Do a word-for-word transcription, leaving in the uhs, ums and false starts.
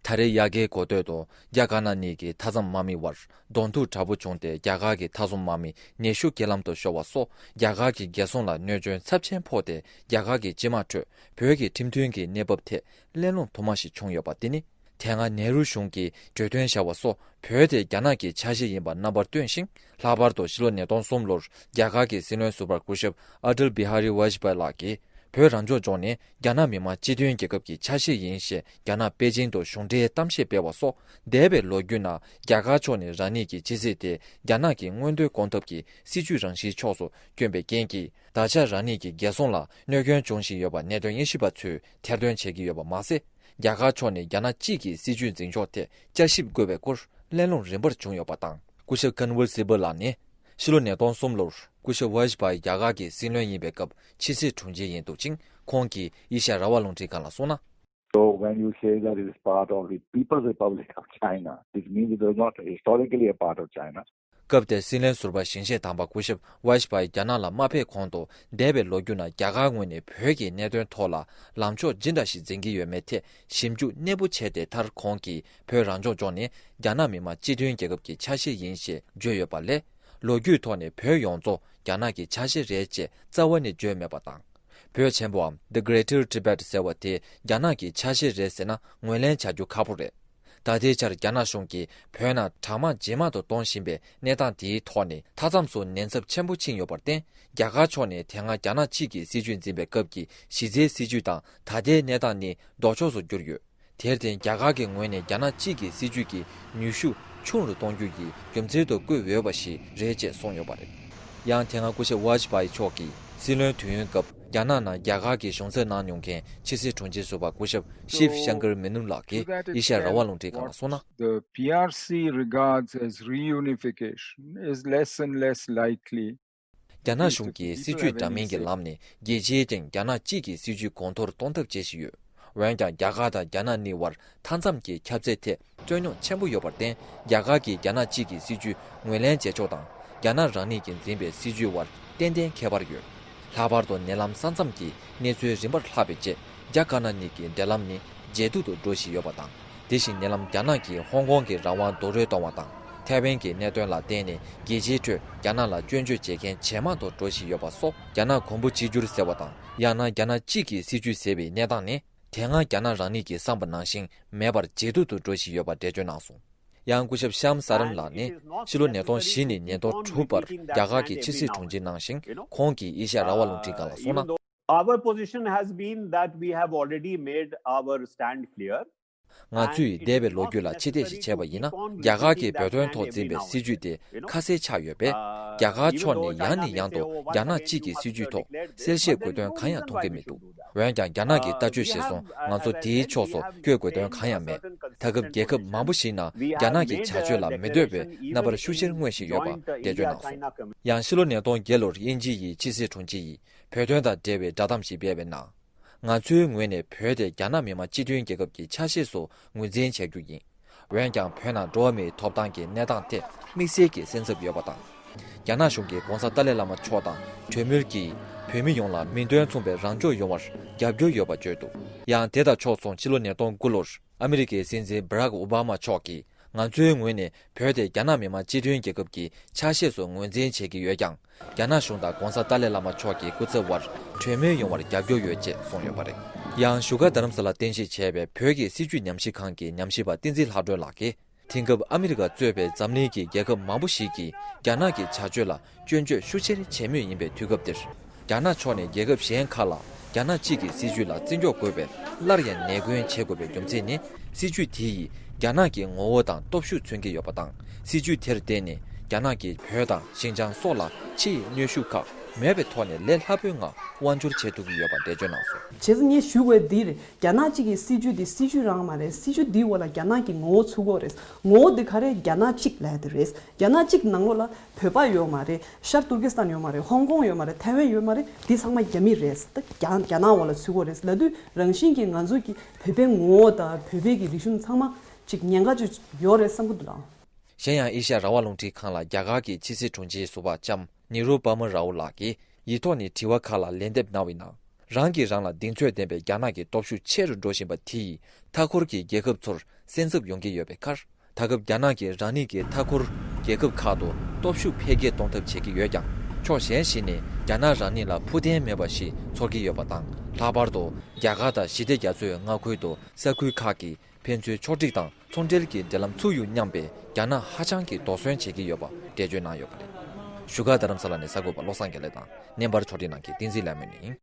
ད་རེས་དབྱར་ཁའི་འགོ་སྟོད་དུ་རྒྱ་དཀར་ནག་གཉིས་ཀྱི་མཐའ་མཚམས་དམག་མི་བར་གདོང་ཐུག་དྲག་པོ་བྱུང་སྟེ། རྒྱ་གར་གྱི་མཐའ་སྲུང་དམག་མི་ཉི་ཤུ་རྐྱེན་ལམ་དུ་ཤོར་བ་སོགས། རྒྱ་གར་གྱི་རྒྱལ་སྲུང་ལ་གནོད་སྐྱོན་ཚབས་ཆེན་ཕོག་སྟེ། རྒྱ་གར་གྱི་སྤྱི་དམངས་ཁྲོད་བོད་ཀྱི་ཁྲིམས་མཐུན་གྱི་གནས་བབ་ཐད་གླེང་སློང་དུ་མ་ཞིག་བྱུང་ཡོད་པ་དེ་ནི། དེ་སྔ་ནེ་རུ་གཞུང་གིས་གྲོས་མཐུན་བཞག་པ་སོགས། བོད་དེ་རྒྱ་ནག་གི་ཆ་ཤས་ཡིན་པ་རྣམ་པར་སྟོན་ཞིང་། ལྷག་པར་དུ་ཕྱི་ལོ་ཉིས་སྟོང་གསུམ་ལོར་རྒྱ་གར་གྱི་སྲིད་བློན་ཟུར་པ་སྐུ་ཞབས་ཨ་ཏལ་བི་ཧ་རི་ཝཱཇ་པཱ་ལགས་ཀྱིས། བོད་རང་སྐྱོང་ལྗོངས་ནི་རྒྱ་ནག་མི་དམངས་སྤྱི་མཐུན་རྒྱལ་ཁབ་ཀྱི་ཆ་ཤས་ཡིན་ཞེས། རྒྱ་ནག་པེ་ཅིང་དུ་གཞུང་འབྲེལ་གཏམ་བཤད་སྤེལ་བ་སོགས། འདས་པའི་ལོ་རྒྱུས་ནང་རྒྱ་གར་ཕྱོགས་ནས་རང་ཉིད་ཀྱི་ཕྱི་སྲིད་དེ་རྒྱ་ནག་གི་མངོན་འདོད་སྐོང་ཐབས་ཀྱི་སྲིད་ཇུས་རང་བཞིན་ཕྱོགས་སུ་བསྐྱོན་པའི་རྐྱེན་གྱིས། ད་ཆ་རང་ཉིད་ཀྱི་རྒྱལ་སྲུང་ལ་གནོད་སྐྱོན་འབྱུང་བཞིན་ཡོད་པ་གནད་དོན་དབྱེ་ཞིབ་པ་ཚོས་ཐེར་འདོན་བྱེད་ཀྱི་ཡོད་པ་མ་ཟད། རྒྱ་གར་ཕྱོགས་ནས་རྒྱ་ནག་གཅིག་གི་སྲིད་ཇུས་འཛིན་ཕྱོགས་ཐད་བསྐྱར་ཞིབ་དགོས་པའི་སྐོར་གླེང་སློང་རིམ་པར་བྱུང་ཡོད་པ་དང་། སྐུ་ཞབས་ཀན་ཝལ་སི་བལ་ལགས་ནི། ཕྱི་ལོ་ཉིས་སྟོང་གསུམ་ལོར་སྐུ་ཞབས་ཝཱཇ་པཱ་ཡི་རྒྱ་གར་གྱི་སྲིད་བློན་ཡིན་པའི་སྐབས་ཕྱི་སྲིད་དྲུང་ཆེ་ཡིན་འདུག་ཅིང་། ཁོང་གིས་ཨེ་ཤ་ཡ་རང་དབང་རླུང་འཕྲིན་ཁང་ལ་གསུངས་ན། So when you say that it is part of the People's Republic of China, this means it was not historically a part of China. སྐབས་དེར་སྲིད་བློན་ཟུར་པ་ཞིང་གཤེགས་དམ་པ་སྐུ་ཞབས་ཝཱཇ་པཱ་ཡི་རྒྱ་ནག་ལ་མ་ཕེབས་གོང་དུ། འདས་པའི་ལོ་རྒྱུས་ནང་རྒྱ་གར་ངོས་ནས་བོད་ཀྱི་གནད་དོན་ཐོག་ལ་ལངས་ཕྱོགས་ཇི་འདྲ་ཞིག་འཛིན་གྱི་ཡོད་མེད་ཐད་ཞིབ་འཇུག་གནས་སྤོ་བྱས་ཏེ། མཐར་ཁོང་གིས་བོད་རང་སྐྱོང་ལྗོངས་ནི་རྒྱ་ནག་མི་དམངས་སྤྱི་མཐུན་རྒྱལ་ཁབ་ཀྱི་ཆ་ཤས་ཡིན་ཞེས་བརྗོད་ཡོད་པ་ལས། ལོ་རྒྱུས་ཐོག་ནས་བོད་ཡོངས་རྫོགས་རྒྱ་ནག་གི་ཆ་ཤས་རེད་ཅེས་རྩ་བ་ནས་བརྗོད་མེད་པ་དང་། བོད་ཆེན་པོའམ་The Greater Tibet ཟེར་བ་དེ་རྒྱ་ནག་གི་ཆ་ཤས་རེད་ཟེར་ན་ངོས་ལེན་བྱ་རྒྱུ་ཁག་པོ་རེད། ད་ལྟའི་ཆར་རྒྱ་ནག་གཞུང་གིས་བོད་ནང་གྲང་དམག་ཇེ་མང་དུ་གཏོང་བཞིན་པའི་གནས་སྟངས་དེའི་ཐོག་ནས། མཐའ་མཚམས་སུ་ཉེན་ཚབས་ཆེན་པོ་ཕྱིན་ཡོད་པར་བརྟེན། རྒྱ་གར་ཕྱོགས་ནས་དེ་སྔ་རྒྱ་ནག་གཅིག་གི་སྲིད་ཇུས་འཛིན་པའི་སྐབས་ཀྱི་གཞི་རྩའི་སྲིད་ཇུས་དང་ད་ལྟའི་གནས་སྟངས་ནི་ལྡོག་ཕྱོགས་སུ་གྱུར་ཡོད། དེར་བརྟེན། རྒྱ་གར་གྱི་ངོས་ནས་རྒྱ་ནག་གཅིག་གི་སྲིད་ཇུས་ཀྱི་ནུས་ཤུགས་ཆུང་རུ་གཏོང་རྒྱུ་ཡི་རྒྱུ་མཚན་དུ་བཀོད་འོས་པ་ཞིག་རེད་ཅེས་གསུངས་ཡོད་པ་རེད། ཡང་དེ་སྔ་སྐུ་ཞབས་ཝཱཇ་པཱ་ཡི་མཆོག་གིས་སྲིད་བློན་དུས་ཡུན་སྐབས་རྒྱ་ནག་ནང་རྒྱ་གར་གྱི་གཞུང་ཚབ་གནང་མྱོང་མཁན་ཕྱི་སྲིད་དྲུང་ཆེ་ཟུར་པ་སྐུ་ཞབས་ཤིབ་ཤང་ཀར་མེ་ནོན་ལགས་ཀྱིས་ཨེ་ཤ་ཡ་རང་དབང་རླུང་འཕྲིན་ཁང་ལ་གསུངས་ན། The P R C regards as reunification is less and less likely. རྒྱ་ནག་གཞུང་གིས་སྲིད་ཇུས་འདྲ་མིན་གྱི་ལམ་ནས་རྒྱལ་སྤྱིའི་སྟེང་རྒྱ་ནག་གཅིག་གི་སྲིད་ཇུས་གོང་མཐོར་གཏོང་ཐབས་བྱེད་བཞིན་ཡོད། འོན་ཀྱང་། རྒྱ་གར་དང་རྒྱ་ནག་གཉིས་བར་མཐའ་མཚམས་ཀྱི་ཁྱབ་ཚད་ཐད་རྩོད་རྙོག་ཆེན་པོ་ཡོད་པར་བརྟེན། རྒྱ་གར་གྱིས་རྒྱ་ནག་གཅིག་གི་སྲིད་ཇུས་ངོས་ལེན་བྱེད་ཕྱོགས་དང་། རྒྱ་ནག་རང་ཉིད་ཀྱིས་འཛིན་པའི་སྲིད་ཇུས་བར་ཏན་ཏན་ཁྱད་པར་ཡོད། ལྷག་པར་དུ་ཉེ་ལམ་ས་མཚམས་ཀྱི་གནས་ཚུལ་རིམ་པར་ལྷག་པའི་རྗེས། རྒྱ་དཀར་ནག་གཉིས་ཀྱི་འབྲེལ་ལམ་ནི་ཇེ་སྡུག་ཏུ་འགྲོ་བཞིན་ཡོད་པ་དང་། དེ་བཞིན་ཉེ་ལམ་རྒྱ་ནག་གིས་ཧོང་ཀོང་གི་རང་དབང་རྡོག་རོལ་གཏོང་བ་དང་། ཐའེ་ཝན་གྱི་གནད་དོན་ལ་བརྟེན་ནས་རྒྱལ་སྤྱིའི་ཁྲོད་རྒྱ་ནག་ལ་སྐྱོན་བརྗོད་བྱེད་མཁན་ཇེ་མང་དུ་འགྲོ་བཞིན་ཡོད་པ་སོགས། རྒྱ་ནག་གོང་བུ་གཅིག་གྱུར་ཟེར་བ་དང་། ཡང་ན་རྒྱ་ནག་གཅིག་གི་སྲིད་ཇུས་ཟེར་བའི་གནས་སྟངས་ནི། དེ་སྔ་རྒྱ་ནག་རང་ཉིད་ཀྱིས་བསམ་པ་ནང་བཞིན་མེད་པར་ཇེ་སྡུག་ཏུ་འགྲོ་བཞིན་ཡོད་པ་འགྲེལ་བརྗོད་གནང་སོང་། ཡང་སྐུ་ཞབས་ཤམ་ས་རམ་ལགས་ནི། ཕྱི་ལོ་ཉིས་སྟོང་བཞི་ནས་ཉིས་སྟོང་དྲུག་བར་རྒྱ་གར་གྱི་ཕྱི་སྲིད་དྲུང་ཆེ་གནང་ཞིང་། ཁོང་གིས་ཨེ་ཤ་ཡ་རང་དབང་རླུང་འཕྲིན་ཁང་ལ་གསུངས་ན། Our position has been that we have already made our stand clear. ང་ཚོས་འདས་པའི་ལོ་རྒྱུས་ལ་ཕྱི་བལྟས་ཤིག་བྱས་པ་ཡིན་ན། རྒྱ་གར་གྱིས་བོད་དོན་ཐོག་འཛིན་པའི་སྲིད་ཇུས་དེ་ཁ་གསལ་ཆགས་ཡོད་པས། རྒྱ་གར་ཕྱོགས་ནས་ཡང་ནས་ཡང་དུ་རྒྱ་ནག་གཅིག་གི་སྲིད་ཇུས་ཐོག་གསལ་བཤད་དགོས་དོན་གང་ཡང་མཐོང་གི་མི་འདུག་འོན་ཀྱང་། རྒྱ་ནག་གི་ལྟ་སྤྱོད་གཞིར་བཟུང་ང་ཚོ་དེའི་ཕྱོགས་སུ་བསྐྱོད་དགོས་དོན་གང་ཡང་མེད། ད་སྐབས་རྒྱལ་ཁབ་མང་པོ་ཞིག་ནང་རྒྱ་ནག་གི་བྱ་སྤྱོད་ལ་མི་འདོད་པའི་རྣམ་པར་ཤུགས་ཆེར་མངོན་བཞིན་ཡོད་པ་འགྲེལ་བརྗོད་གནང་སོང་། ཡང་ཕྱི་ལོ་ཉིས་སྟོང་བརྒྱད་ལོར་དབྱིན་ཇི་ཡི་ཕྱི་སྲིད་དྲུང་ཆེ་ཡིས་བོད་དོན་དང་འབྲེལ་བའི་བསྒྲགས་གཏམ་ཞིག་སྤེལ་བའི་ནང་། ང་ཚོའི་ངོས་ནས་བོད་དེ་རྒྱ་ནག་མི་དམངས་སྤྱི་མཐུན་རྒྱལ་ཁབ་ཀྱི་ཆ་ཤས་སུ་ངོས་འཛིན་བྱ་རྒྱུ་ཡིན། འོན་ཀྱང་། བོད་ནང་འགྲོ་བ་མིའི་ཐོབ་ཐང་གི་གནས་སྟངས་ཐད་དམིགས་བསལ་གྱི་སེམས་འཚབ་ཡོད་པ་དང་། རྒྱ་ནག་གཞུང་གིས་༧གོང་ས་ཏཱ་ལའི་བླ་མ་མཆོག་དང་གྲོས་མོལ་གྱིས་བོད་མི་ཡོངས་ལ་མིང་དོན་མཚུངས་པའི་རང་སྐྱོང་ཡོང་བར་རྒྱབ་སྐྱོར་ཡོད་པ་བརྗོད་འདུག་ཡང་དེ་དང་ཕྱོགས་མཚུངས་ཕྱི་ལོ་ཉིས་སྟོང་དགུ་ལོར་ཨ་མི་རི་ཀའི་སྲིད་འཛིན་བྷ་རག་ཨོ་བྷ་མ་མཆོག་གིས། ང་ཚོའི་ངོས་ནས་བོད་དེ་རྒྱ་ནག་མི་དམངས་སྤྱི་མཐུན་རྒྱལ་ཁབ་ཀྱི་ཆ་ཤས་སུ་ངོས་འཛིན་བྱེད་ཀྱི་ཡོད་ཀྱང་། རྒྱ་ནག་གཞུང་དང་༧གོང་ས་ཏཱ་ལའི་བླ་མ་མཆོག་གི་སྐུ་ཚབ་བར་གྲོས་མོལ་ཡོང་བར་རྒྱབ་སྐྱོར་ཡོད་ཅེས་གསུངས་ཡོད་པ་རེད། ཡང་བཞུགས་སྒར་རྡ་རམ་ས་ལར་རྟེན་གཞི་བྱས་པའི་བོད་ཀྱི་སྲིད་བྱུས་ཉམས་ཞིབ་ཁང་གི་ཉམས་ཞིབ་པ་བསྟན་འཛིན་ལྷག་སྒྲོན་ལགས་ཀྱིས། དེང་སྐབས་ཨ་མི་རི་ཀ་གཙོས་པའི་འཛམ་གླིང་གི་རྒྱལ་ཁབ་མང་པོ་ཞིག་གིས་རྒྱ་ནག་གི་བྱ་སྤྱོད་ལ་སྐྱོན་བརྗོད་ཤུགས་ཆེར་བྱེད་མུས་ཡིན་པའི་དུས་སྐབས་འདིར། རྒྱ་ནག་ཕྱོགས་ནས་རྒྱལ་ཁབ་གཞན་ཁག་ལ་རྒྱ་ནག་གཅིག་གི་སྲིད་བྱུས་ལ་བརྩི་འཇོག་དགོས་པའི་སླར་ཡང་ནན་སྐུལ་བྱེད་དགོས་པའི་རྒྱུ་མཚན་ནི། སྲིད་བྱུས་དེ་ཡིས་རྒྱ་ནག་གི་ངོ་བོ་དང་སྟོབས་ཤུགས་མཚོན་གྱི་ཡོད་པ་དང་། སྲིད་བྱུས་དེར་བརྟེན་ནས་རྒྱ་ནག་གིས་བོད་དང་ཞིན་ཅང་སོགས་ལ་ཕྱི་ཡི་གནོན་ཤུགས་ཁག་མེད་པའི་ཐོག་ནས་ལས་སླ་པོའི་ངང་དབང་སྒྱུར་བྱེད་ཐུབ་ཀྱི་ཡོད་པ་འགྲེལ་བརྗོད་གནང་སོང་། བྱས་ཙང་ངས་ཞུ་དགོས་འདི་རེད། རྒྱ་ནག་གཅིག་གི་སྲིད་བྱུས་འདི་སྲིད་བྱུས་རང་མ་རེད། སྲིད་བྱུས་འདིའི་འོག་ལ་རྒྱ་ནག་གི་ངོ་བོ་ཚུད་ཀྱི་ཡོད་རེད། ངོ་བོ་འདི་ག་རེ། རྒྱ་ནག་གཅིག་ལབ་ཡ་དེ་རེད། རྒྱ་ནག་གཅིག་ནང་ལོགས་ལ་བོད་པ་ཡོད་མ་རེད། ཤར་ཏུར་ཀི་སི་ཐན་ཡོད་མ་རེད། ཧོང་ཀོང་ཡོད་མ་རེད། ཐའེ་ཝན་ཡོད་མ་རེད། འདི་ཚང་མ་རྒྱ་མི་རེད། ད་རྒྱ་རྒྱ་ནག་འོག་ལ་ཚུད་ཀྱི་ཡོད་རེད་ལབ་དུས། རང་བཞིན་གྱིས་ང་ཚོ་གི་བོད་པའི་ངོ་བོ་དང་བོད་པའི་གི་རིག་གཞུང་ཚང་མ་གཅིག་ཉེན་ཁ་ཅིག་ཡོད་རེད་བསམ་གྱི་འདུག་ལགས། གཞན་ཡང་། ཨེ་ཤ་ཡ་རང་དབང་རླུང་འཕྲིན་ཁང་ལ་རྒྱ་གར་གྱི་ཕྱི་སྲིད་དྲུང་ཆེ་ཟུར་པ་ལྕམ་ནི་རུ་པ་མ་རའུ་ལགས་ཀྱིས་ཡིག་ཐོག་ནས་དྲི་བ་ཁག་ལ་ལན་འདེབས་གནང་བའི་ནང་། རང་གིས་རང་ལ་གདེང་ཚོད་ལྡན་པའི་རྒྱ་ནག་གི་སྟོབས་ཤུགས་ཆེ་རུ་འགྲོ་བཞིན་པ་དེ་ཡིས། མཐའ་འཁོར་གྱི་རྒྱལ་ཁབ་ཚོར་ གསན་ཚུགས་ཡོང་གི་ཡོད་པའི་ཁར། ད་སྐབས་རྒྱ་ནག་གིས་རང་ཉིད་ཀྱི་མཐའ་འཁོར་རྒྱལ་ཁབ་ཁག་ཏུ་སྟོབས་ཤུགས་འཕེལ་རྒྱས་གཏོང་ཐབས་བྱེད་ཀྱི་ཡོད་ཀྱང་། ཕྱོགས་གཞན་ཞིག་ནས་རྒྱ་ནག་རང་ཉིད་ལ་ཕུགས་བརྟན་མེད་པ་ཞིག་ཚོར་གྱི་ཡོད་པ་དང་། ལྷག་པར་དུ་རྒྱ་གར་དང་ཞི་བདེ་རྒྱ་མཚོའི་མངའ་ཁུལ་དུ་ས་ཁུལ་ཁག་གི་ཕན་ཚུན་ཕྱོགས་སྒྲིག་དང་ཚོང་འབྲེལ་གྱི་འབྲེལ་ལམ་ཚུགས་ཡོང་སྙམ་པའི་རྒྱ་ནག་ཧ་ཅང་གིས་དོགས་ཟོན་བྱེད་ཀྱི་ཡོད་པ་འགྲེལ་བརྗོད་གནང་ཡོད་པ་རེད། བཞུགས་སྒར་རྡ་རམ་ས་ལ་ནས་གསར་འགོད་པ་བློ་བཟང་དགེ་ལེགས་དང་། བརྙན་པར་ཕྱོགས་སྒྲིག་གནང་མཁན་བསྟན་འཛིན་ལྷ་མོ་ཡིན།